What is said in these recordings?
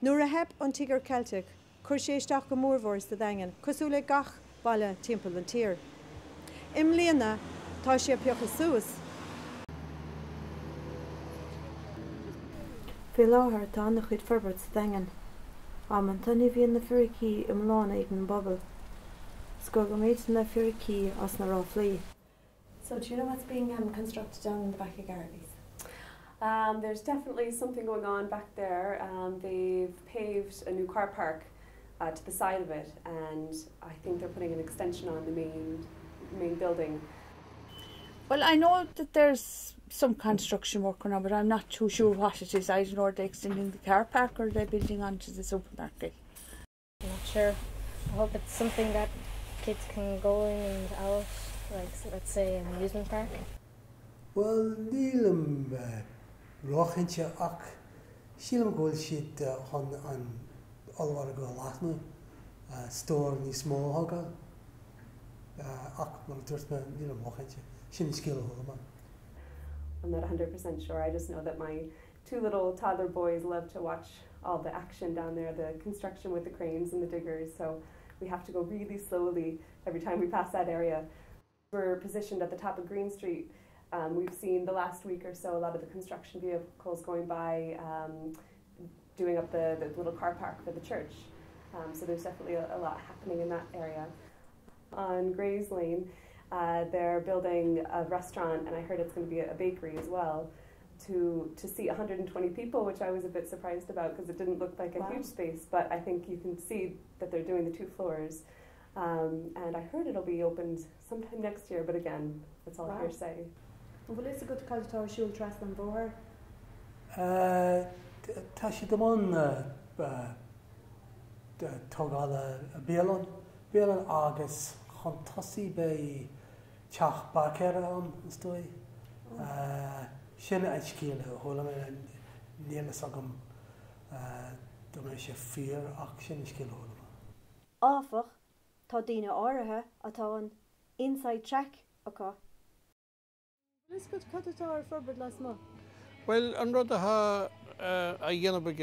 Nuair a theip an Tíogar Ceilteach, chuir sé isteach go mórmhór sa Daingean, cosúil le gach baile timpeall an tír. I mbliana, tá sé ag piocadh suas. Faoi láthair tá an-chuid forbairt sa Daingean. Amanta ní bhíonn na fíricí iomlána ag an bpobal. Scagaimid na fíricí as na ráflaí. So do you know what's being um, constructed down in the back of Garvey's? Um, there's definitely something going on back there. Um, they've paved a new car park uh, to the side of it and I think they're putting an extension on the main main building. Well, I know that there's some construction work going on, but I'm not too sure what it is. I don't know are they extending the car park or are they building onto the supermarket. I'm not sure. I hope it's something that kids can go in and out, like let's say an amusement park. Bhuel, nílim róchinnte ach sílim go bhfuil siad chun an ollmhargadh a leathnú, stór níos mó a thógáil. Ach mar a dúirt mé, nílim róchinnte. Sin an scéal a chuala mé. I'm not 100% sure. I just know that my two little toddler boys love to watch all the action down there, the construction with the cranes and the diggers, so we have to go really slowly every time we pass that area. We're positioned at the top of Green Street. Um, we've seen the last week or so a lot of the construction vehicles going by um, doing up the, the little car park for the church. Um, so there's definitely a, a lot happening in that area. On Gray's Lane, uh, they're building a restaurant, and I heard it's going to be a, a bakery as well to to see 120 people, which I was a bit surprised about because it didn't look like a Wow. huge space, but I think you can see that they're doing the two floors. Um, and I heard it'll be opened sometime next year, but again, it's all Wow. hearsay. An bhfuil fhios agat cad atá ar siúl trasna an bhóthair? Tá siad i mbun tógála bialann, bialann agus chun tosaigh beidh teach báicéara ann, is dóigh. Sin an scéal a chuala mé, níl fhios agam dá mbeidh sé fíor ach sin an scéal a chuala mé. Áfach, tá daoine áirithe atá an inside track acu. An bhfuil fhios agat cad atá ar forbairt lasmuigh? Bhuel, an rud atá á dhéanamh ag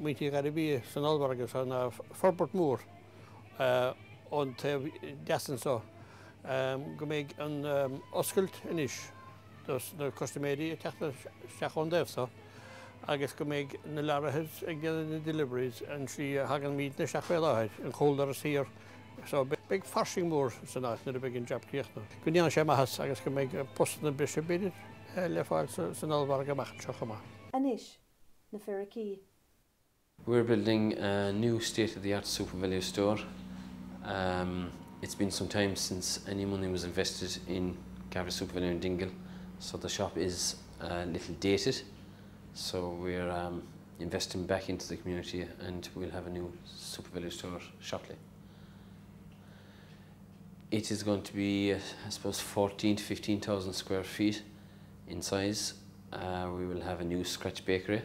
muintir Ghairbhí san ollmhargadh seo ná forbairt mhór ón taobh deas anseo, go mbeidh an oscailt anois dos na custaiméirí ag teacht isteach ón dtaobh seo agus go mbeidh na leoraithe ag déanamh na deliveries an tslí a thagann muidne isteach fé láthair, an cúldoras thiar. So beidh fairsing mór san áit nuair a bheidh an jab críochnaithe. Go ndéana sé maitheas agus go mbeidh postanna breise b'fhéidir le fáil san ollmhargadh amach anseo chomh maith. Anois, na fíricí. We're building a new state-of-the-art SuperValu store. Um, it's been some time since any money was invested in Garvey SuperValu in Dingle, so the shop is a little dated. So we're um, investing back into the community and we'll have a new SuperValu store shortly. It is going to be, I suppose, 14 to 15,000 square feet in size. Uh, we will have a new scratch bakery.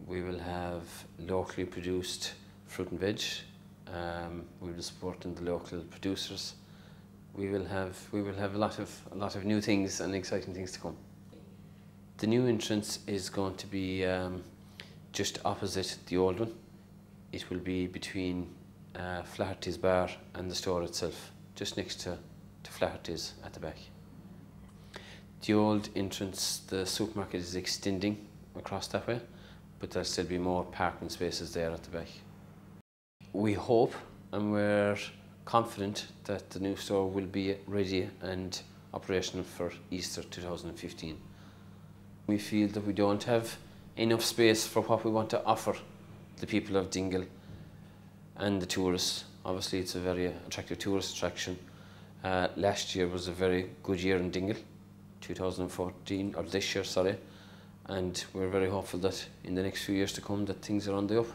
We will have locally produced fruit and veg. Um, we will be supporting the local producers. We will have we will have a lot of a lot of new things and exciting things to come. The new entrance is going to be um, just opposite the old one. It will be between uh, Flaherty's bar and the store itself, just next to, to Flaherty's at the back. The old entrance, the supermarket is extending across that way, but there'll still be more parking spaces there at the back. We hope and we're confident that the new store will be ready and operational for Easter 2015. We feel that we don't have enough space for what we want to offer the people of Dingle and the tourists. Obviously, it's a very attractive tourist attraction. Uh, last year was a very good year in Dingle, 2014, or this year, sorry. And we're very hopeful that in the next few years to come that things are on the up.